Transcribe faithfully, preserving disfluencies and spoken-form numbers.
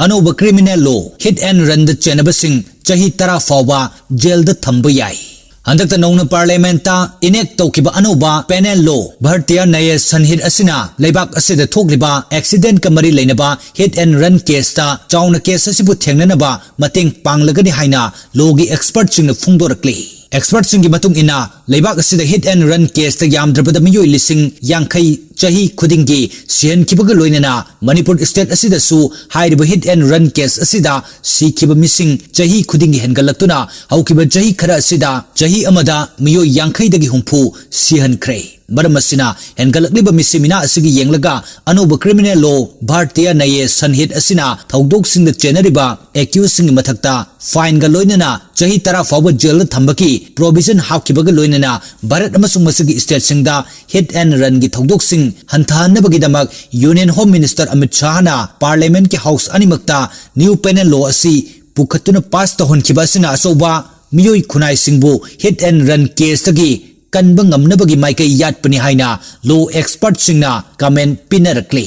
ꯑꯅꯧꯕ criminal law hit and runꯗ ꯆꯦꯟꯅꯕꯁꯤꯡ ꯆꯍꯤ ꯇꯔꯥ ꯐꯥꯎꯕ ꯖꯦꯜꯗ ꯊꯝꯕ ꯌꯥꯏ꯫ ꯍꯟꯗꯛꯇ ꯅꯧꯅ Parliamentꯇ enact ꯇꯧꯈꯤꯕ ꯑꯅꯧꯕ penal law Bharatiya Nyaya Sanhita ꯑꯁꯤꯅ ꯂꯩꯕꯥꯛ ꯑꯁꯤꯗ ꯊꯣꯛꯂꯤꯕ accidentꯀ ꯃꯔꯤ ꯂꯩꯅꯕ hit and run caseꯇ ꯆꯥꯎꯅ case ꯑꯁꯤꯕꯨ ꯊꯦꯡꯅꯅꯕ ꯃꯇꯦꯡ ꯄꯥꯡꯂꯒꯅꯤ ꯍꯥꯏꯅ lawꯒꯤ expertꯁꯤꯡꯅ ꯐꯣꯡꯗꯣꯔꯛꯂꯤ꯫ Expertꯁꯤꯡꯒꯤ ꯃꯇꯨꯡ ꯏꯟꯅ, ꯂꯩꯕꯥꯛ ꯑꯁꯤꯗ hit and run caseꯇ ꯌꯥꯝꯗ꯭ꯔꯕꯗ ꯃꯤꯑꯣꯏ ꯂꯤꯁꯤꯡ ꯌꯥꯡꯈꯩ ꯆꯍꯤ ꯈꯨꯗꯤꯡꯒꯤ ꯁꯤꯍꯟꯈꯤꯕꯒ ꯂꯣꯏꯅꯅ ꯃꯅꯤꯄꯨꯔ state ꯑꯁꯤꯗꯁꯨ ꯍꯥꯏꯔꯤꯕ hit and run case ꯑꯁꯤꯗ ꯁꯤꯈꯤꯕ ꯃꯤꯁꯤꯡ ꯆꯍꯤ ꯈꯨꯗꯤꯡꯒꯤ ꯍꯦꯟꯒꯠꯂꯛꯇꯨꯅ ꯍꯧꯈꯤꯕ ꯆꯍꯤ ꯈꯔ ꯑꯁꯤꯗ ꯆꯍꯤ ꯑꯃꯗ ꯃꯤꯑꯣꯏ ꯌꯥꯡꯈꯩꯗꯒꯤ ꯍꯨꯝꯐꯨ ꯁꯤꯍꯟꯈ꯭ꯔꯦ꯫ ꯃꯔꯝ ꯑꯁꯤꯅ, ꯍꯦꯟꯒꯠꯂꯛꯂꯤꯕ ꯃꯤꯁꯤ ꯃꯤꯅꯥ ꯑꯁꯤꯒꯤ ꯌꯦꯡꯂꯒ ꯑꯅꯧꯕ criminal law Bharatiya Nyaya Sanhita ꯑꯁꯤꯅ ꯊꯧꯗꯣꯛꯁꯤꯡꯗ ꯆꯦꯟꯅꯔꯤꯕ accusedꯁꯤꯡꯒꯤ ꯃꯊꯛꯇ fineꯒ ꯂꯣꯏꯅꯅ ꯆꯍꯤ ꯇꯔꯥ ꯐꯥꯎꯕ ꯖꯦꯜꯗ ꯊꯝꯕꯒꯤ provision ꯍꯥꯞꯈꯤꯕꯒ ꯂꯣꯏꯅꯅ ꯚꯥꯔꯠ ꯑꯃꯁꯨꯡ ꯃꯁꯤꯒꯤ stateꯁꯤꯡꯗ hit and runꯒꯤ ꯊꯧꯗꯣꯛꯁꯤꯡ ꯍꯟꯊꯍꯟꯅꯕꯒꯤꯗꯃꯛ Union Home Minister Amit ꯁꯥꯍꯅ Parliamentꯀꯤ house ꯑꯅꯤꯃꯛꯇ new penal law ꯑꯁꯤ ꯄꯨꯈꯠꯇꯨꯅ pass ꯇꯧꯍꯟꯈꯤꯕ ꯑꯁꯤꯅ ꯑꯆꯧꯕ ꯃꯤꯑꯣꯏ ꯈꯨꯟꯅꯥꯏꯁꯤꯡꯕꯨ hit and run caseꯇꯒꯤ ꯀꯟꯕ ꯉꯝꯅꯕꯒꯤ ꯃꯥꯏꯀꯩ ꯌꯥꯠꯄꯅꯤ ꯍꯥꯏꯅ law expertꯁꯤꯡꯅ comment ꯄꯤꯅꯔꯛꯂꯤ꯫